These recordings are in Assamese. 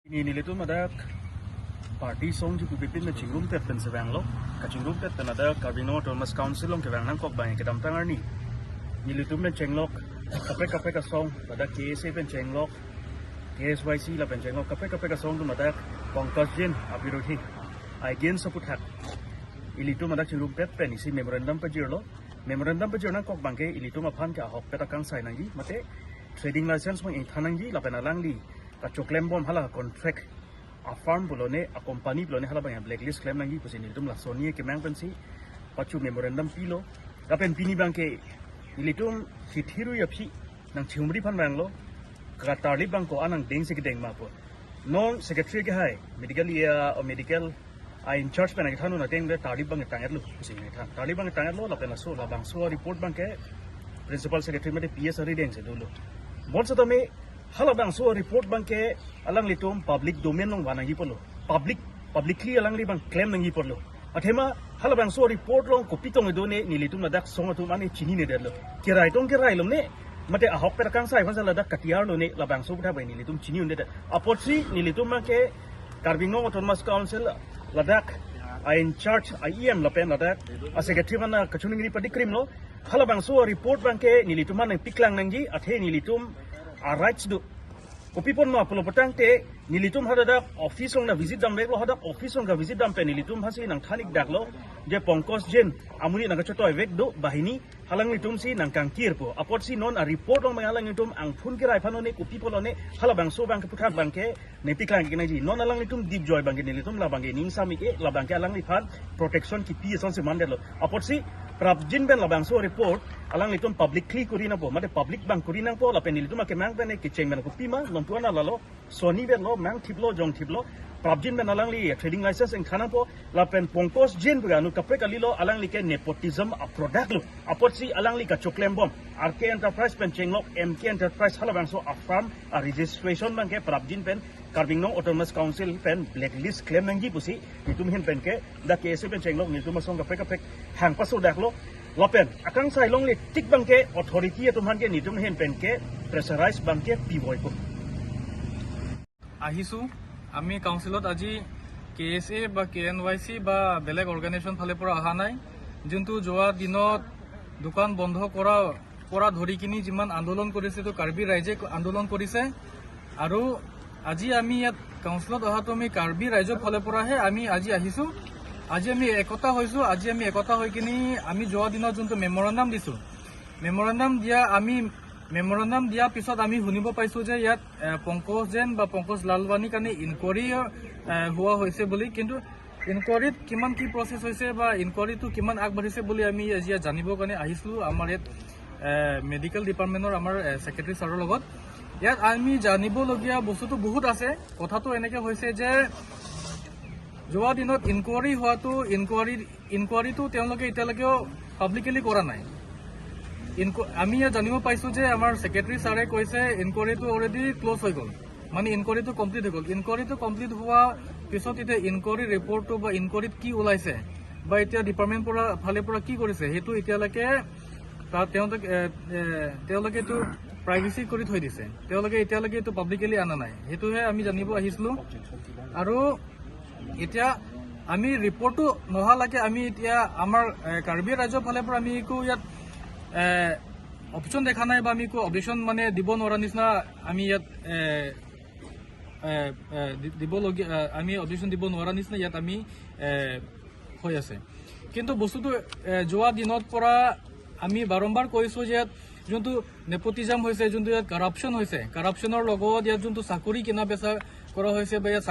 Ni nilitum ada party song ji pipin na chingrum pet pen se bang lo ka chingrum pet pen ada Karbi Anglong Autonomous Council long ke bang nang kok bang ke dam tangar ni nilitum pen chenglok kape kape ka song ada KSA pen chenglok KSYC la pen chenglok kape kape ka song dum ada Pankaj Jain abirohi against saput hak ilitum ada chingrum pet pen isi memorandum pa jirlo memorandum pa jirna kok bang ke ilitum aphan ke ahok pet akang sai nangi mate trading license mong ing thanangi la pen alang li ka choklem bom hala contract a farm bolone a company bolone hala bang blacklist claim nangi pusi nilitum la sonia ke mang pensi pachu memorandum pilo ka pen pini bang ke nilitum hithiru ya phi nang chhumri phan bang lo ka tarli bang ko anang deng se ke deng ma po non secretary ke hai medical ya medical a in charge pen ke thanu na teng le tarli bang tangat lo pusi ngai than tarli bang tangat lo la pen so la bang so report bang ke principal secretary mate PS ari deng se dolo bon sa tame hala bang so report bang ke alang litum public domain long wanangi polo public publicly alang li bang claim nangi polo athema hala bang so report long copy tong do ne ni litum ladak song atum ane chini ne derlo kirai tong kirai lom ne mate ahok per kang sai phasa ladak katiar lo ne la bang so putha bai ni litum chini unde apotsi ni litum ma ke Karbi Anglong Autonomous Council Ladakh a in charge IEM lapen Ladakh a secretary mana kachuningri padi krim lo hala bang so report bang ke ni litum man piklang nangi athe ni litum a rights du kopipon ma pulo patang te nilitum hadadak office long na visit dam bek lo hadak office long ga visit dam pe nilitum hasi nang thanik dak lo je Pankaj Jain amuni nang chotoi vek do bahini halang litum si nang kangkir po apot si non a report long halang litum ang phun ke rai phano ne kopi polo ne hala bang so bang ke puthak bang ke ne piklang ke nai ji non alang litum deep joy bang ke nilitum la bang ke ning sami ke la bang ke alang li phan protection ki pi son se man de lo apot si prabjin ben la bang so report alang litum publicly kuri na po mate public bang kuri nang po la pen nilitum ke mang ben ke cheng ben ko pi ma lon tuana la lo soni ben lo mang thiplo jong thiplo prabjin ben alang li trading license eng thana po la pen Pankaj Jain bu anu kapre kali lo alang li ke nepotism a product lo apot si alang li ka choklem bom RK Enterprise pen chenglok MK Enterprise hala bang so a farm a registration bang ke prabjin pen Karbi Anglong Autonomous Council pen blacklist claim nangi pusi nitum hin pen ke da KSA pen chenglok nitum song kapre kapre hang paso dak lo lapen akang sai long le tik bang ke authority atum han ke nitum hin pen ke pressurize bang ke piboy ko আহিছোঁ আমি কাউন্সিলত আজি কে এছ এ বা কে এন ৱাই চি বা বেলেগ অৰ্গেনাইজেশ্যন ফালৰ পৰা অহা নাই। যোনটো যোৱা দিনত দোকান বন্ধ কৰা পৰা ধৰি কিনি যিমান আন্দোলন কৰিছে, সেইটো কাৰ্বি ৰাইজে আন্দোলন কৰিছে। আৰু আজি আমি ইয়াত কাউন্সিলত অহাটো আমি কাৰ্বি ৰাইজৰ ফালৰ পৰাহে আমি আজি আহিছোঁ। আজি আমি একতা হৈছোঁ। আজি আমি একতা হৈ কিনি আমি যোৱা দিনত যোনটো মেমৰেণ্ডাম দিছোঁ, মেমৰেণ্ডাম দিয়া আমি মেমৰেণ্ডাম দিয়াৰ পিছত আমি শুনিব পাইছো যে ইয়াত পংকজ জৈন বা পংকজ লালৱানীৰ কাৰণে ইনকুৱাৰী হোৱা হৈছে বুলি। কিন্তু ইনকুৱাৰীত কিমান কি প্ৰচেছ হৈছে বা ইনকুৱাৰীটো কিমান আগবাঢ়িছে বুলি আমি আজি ইয়াত জানিবৰ কাৰণে আহিছিলোঁ আমাৰ ইয়াত মেডিকেল ডিপাৰ্টমেণ্টৰ আমাৰ ছেক্ৰেটাৰী ছাৰৰ লগত। ইয়াত আমি জানিবলগীয়া বস্তুটো বহুত আছে। কথাটো এনেকৈ হৈছে যে যোৱা দিনত ইনকুৱাৰী হোৱাটো ইনকুৱাৰীটো তেওঁলোকে এতিয়ালৈকেও পাব্লিকেলি কৰা নাই। আমি ইয়াত জানিব পাইছো যে আমাৰ ছেক্ৰেটাৰী ছাৰে কৈছে ইনকুৱাৰীটো অলৰেডি ক্ল'জ হৈ গ'ল, মানে ইনকুৱাৰীটো কমপ্লিট হৈ গ'ল। ইনকুৱাৰীটো কমপ্লিট হোৱা পিছত এতিয়া ইনকুৱাৰী ৰিপৰ্টটো বা ইনকুৱাৰীত কি ওলাইছে বা এতিয়া ডিপাৰ্টমেণ্ট পৰা ফালে পৰা কি কৰিছে, সেইটো এতিয়ালৈকে তাত তেওঁলোকে এ, এ, তেওঁলোকে এইটো প্ৰাইভেচি কৰি থৈ দিছে। তেওঁলোকে এতিয়ালৈকে এইটো পাব্লিকেলি অনা নাই। সেইটোহে আমি জানিব আহিছিলো। আৰু এতিয়া আমি ৰিপৰ্টটো নহালৈকে আমি এতিয়া আমাৰ কাৰ্বি ৰাজ্যৰ ফালৰ পৰা আমি একো ইয়াত অপশ্যন দেখা নাই বা আমি একো অবজেকশ্যন মানে দিব নোৱাৰা নিচিনা আমি ইয়াত এ, এ, এ, দিবলগীয়া আমি অবজেকশ্যন দিব নোৱাৰা নিচিনা ইয়াত আমি হৈ আছে। কিন্তু বস্তুটো যোৱা দিনত পৰা আমি বাৰম্বাৰ কৈছোঁ যে ইয়াত যোনটো নেপটিজম হৈছে, যোনটো ইয়াত কাৰাপশ্যন হৈছে, কাৰাপশ্যনৰ লগত ইয়াত যোনটো চাকৰি কিনা বেচা কৰা হৈছে বা ইয়াত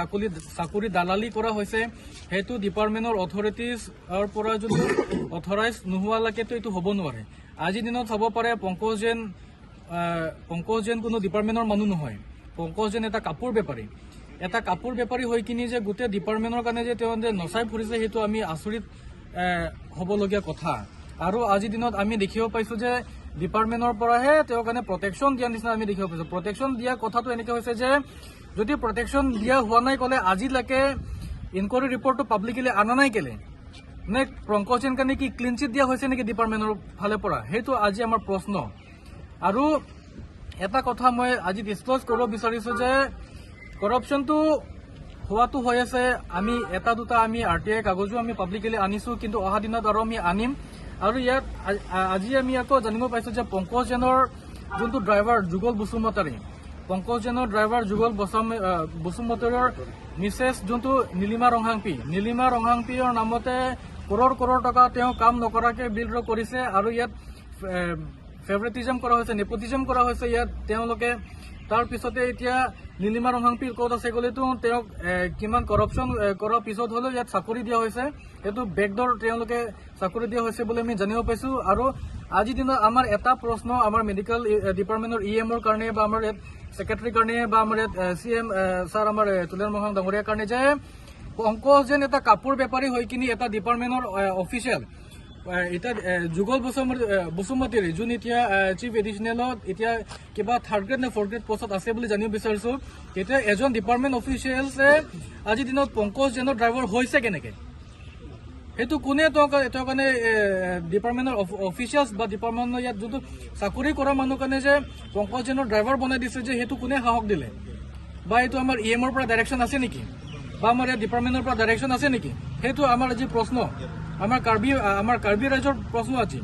চাকৰি দালালি কৰা হৈছে, সেইটো ডিপাৰ্টমেণ্টৰ অথৰিটিজৰ পৰা যোনটো অথৰাইজ নোহোৱালৈকেতো এইটো হ'ব নোৱাৰে। আজিৰ দিনত চাব পাৰে পংকজ জৈন কোনো ডিপাৰ্টমেণ্টৰ মানুহ নহয়। পংকজ জৈন এটা কাপোৰ বেপাৰী। এটা কাপোৰ বেপাৰী হৈ কিনি যে গোটেই ডিপাৰ্টমেণ্টৰ কাৰণে যে তেওঁ যে নচাই ফুৰিছে, সেইটো আমি আচৰিত হ'বলগীয়া কথা। আৰু আজিৰ দিনত আমি দেখিব পাইছো যে ডিপাৰ্টমেণ্টৰ পৰাহে তেওঁৰ কাৰণে প্ৰটেকশ্যন দিয়া নিচিনা আমি দেখিব পাইছো। প্ৰটেকশ্যন দিয়া কথাটো এনেকে হৈছে যে যদি প্ৰটেকশ্যন দিয়া হোৱা নাই ক'লে আজিলৈকে ইনকুৱাৰী ৰিপৰ্টটো পাব্লিকেলি অনা নাই কেলে? নে পংকজ জৈন কাৰণে কি ক্লিন চিট দিয়া হৈছে নেকি ডিপাৰ্টমেণ্টৰ ফালৰ পৰা? সেইটো আজি আমাৰ প্ৰশ্ন। আৰু এটা কথা মই আজি ডিছক্ল'জ কৰিব বিচাৰিছো যে কৰাপশ্যনটো হোৱাটো হৈ আছে। আমি এটা দুটা আমি আৰটিআই কাগজো আমি পাব্লিকেলি আনিছো, কিন্তু অহা দিনত আৰু আমি আনিম। আৰু ইয়াত আজি আমি আকৌ জানিব পাইছো যে পংকজ জৈনৰ যোনটো ড্ৰাইভাৰ যুগল বসুমতাৰী, পংকজ জৈনৰ ড্ৰাইভাৰ যুগল বসুমতাৰীৰ মিছেছ যোনটো নীলিমা ৰংহাংপি, নীলিমা ৰংহাংপিৰ নামতে কৰোৰ কৰোৰ টকা তেওঁ কাম নকৰাকে বিল ড্ৰ কৰিছে আৰু ইয়াত ফেভৰেটিজম কৰা হৈছে, নেপটিজম কৰা হৈছে ইয়াত তেওঁলোকে। তাৰ পিছতে এতিয়া নীলিমা ৰংহাংপি ক'ত আছে ক'লেতো তেওঁক কিমান কৰাপশ্যন কৰাৰ পিছত হ'লেও ইয়াত চাকৰি দিয়া হৈছে। সেইটো বেকডৰ তেওঁলোকে চাকৰি দিয়া হৈছে বুলি আমি জানিব পাইছো। আৰু আজিৰ দিনত আমাৰ এটা প্ৰশ্ন আমাৰ মেডিকেল ডিপাৰ্টমেণ্টৰ ই এমৰ কাৰণে বা আমাৰ ইয়াত ছেক্ৰেটাৰীৰ কাৰণে বা আমাৰ ইয়াত চি এম ছাৰ আমাৰ তুলিৰাম ৰংহাং ডাঙৰীয়াৰ কাৰণে যে পংকজ জৈন এটা কাপোৰ বেপাৰী হৈ কিনি এটা ডিপাৰ্টমেণ্টৰ অফিচিয়েল, এতিয়া যুগল বসুমতাৰী যোন এতিয়া চিফ এডিচনেলত এতিয়া কিবা থাৰ্ড গ্ৰেড নে ফ'ৰ্থ গ্ৰেড পষ্টত আছে বুলি জানিব বিচাৰিছো, তেতিয়া এজন ডিপাৰ্টমেণ্ট অফিচিয়েলছে আজিৰ দিনত পংকজ জৈনৰ ড্ৰাইভাৰ হৈছে কেনেকে? সেইটো কোনে তেওঁৰ কাৰণে ডিপাৰ্টমেণ্টৰ অফিচিয়েলছ বা ডিপাৰ্টমেণ্টৰ ইয়াত যোনটো চাকৰি কৰা মানুহ কাৰণে যে পংকজ জৈনৰ ড্ৰাইভাৰ বনাই দিছে যে সেইটো কোনে সাহস দিলে? বা এইটো আমাৰ ই এমৰ পৰা ডাইৰেকশ্যন আছে নেকি বা আমাৰ ইয়াত ডিপাৰ্টমেণ্টৰ পৰা ডাইৰেকশ্যন আছে নেকি? সেইটো আমাৰ আজি প্ৰশ্ন, আমাৰ কাৰ্বি ৰাইজৰ প্ৰশ্ন আজি।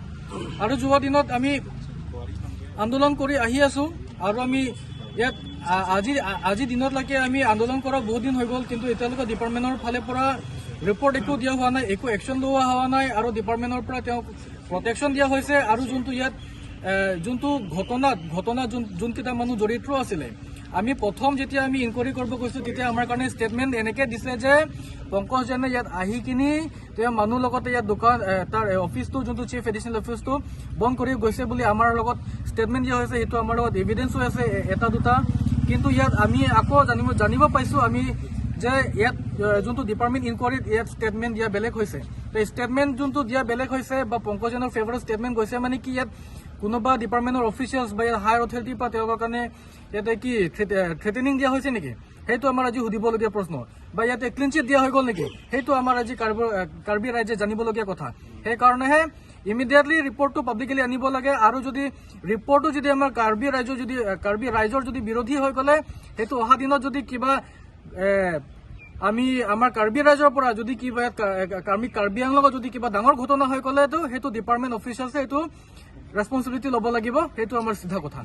আৰু যোৱা দিনত আমি আন্দোলন কৰি আহি আছো আৰু আমি ইয়াত আজি দিনতলৈকে আমি আন্দোলন কৰা বহুত দিন হৈ গ'ল, কিন্তু এতিয়ালৈকে ডিপাৰ্টমেণ্টৰ ফালে পৰা ৰিপৰ্ট একো দিয়া হোৱা নাই, একো একশ্যন লোৱা হোৱা নাই আৰু ডিপাৰ্টমেণ্টৰ পৰা তেওঁক প্ৰটেকশ্যন দিয়া হৈছে। আৰু যোনটো ইয়াত যোনটো ঘটনা যোনকেইটা মানুহ জড়িত আছিলে, আমি প্ৰথম যেতিয়া আমি ইনকুৱাৰী কৰিব গৈছো, তেতিয়া আমাৰ কাৰণে ষ্টেটমেণ্ট এনেকে দিছে যে পংকজ জৈনে ইয়াত আহি কিনি তেওঁ মানুহ লগতে ইয়াত দোকান তাৰ অফিচটো যোনটো চিফ এডিচনেল অফিচটো বন্ধ কৰি গৈছে বুলি আমাৰ লগত ষ্টেটমেণ্ট দিয়া হৈছে। সেইটো আমাৰ লগত এভিডেন্সো আছে এটা দুটা। কিন্তু ইয়াত আমি আকৌ জানিব পাইছো আমি যে ইয়াত যোনটো ডিপাৰ্টমেণ্ট ইনকুৱাৰীত ইয়াত ষ্টেটমেণ্ট দিয়া বেলেগ হৈছে। ষ্টেটমেণ্ট যোনটো দিয়া বেলেগ হৈছে বা পংকজ জৈনৰ ফেভাৰত ষ্টেটমেণ্ট গৈছে, মানে কি ইয়াত কোনোবা ডিপাৰ্টমেণ্টৰ অফিচিয়েলছ বা ইয়াত হায়াৰ অথৰিটিৰ পৰা তেওঁলোকৰ কাৰণে ইয়াতে কি থ্ৰেটেনিং দিয়া হৈছে নেকি? সেইটো আমাৰ আজি সুধিবলগীয়া প্ৰশ্ন। বা ইয়াতে ক্লিন চিট দিয়া হৈ গ'ল নেকি? সেইটো আমাৰ আজি কাৰ্বি ৰাইজে জানিবলগীয়া কথা। সেইকাৰণেহে ইমিডিয়েটলি ৰিপৰ্টটো পাব্লিকেলি আনিব লাগে। আৰু যদি ৰিপৰ্টটো যদি আমাৰ কাৰ্বি ৰাইজৰ যদি বিৰোধী হৈ গ'লে, সেইটো অহা দিনত যদি কিবা আমি আমাৰ কাৰ্বি ৰাইজৰ পৰা যদি কিবা ইয়াত কাৰ্বি কাৰ্বি আংলঙত যদি কিবা ডাঙৰ ঘটনা হৈ গ'লেতো সেইটো ডিপাৰ্টমেণ্ট অফিচিয়েলছে সেইটো ৰেচপনচিবিলিটি ল'ব লাগিব। সেইটো আমাৰ চিধা কথা।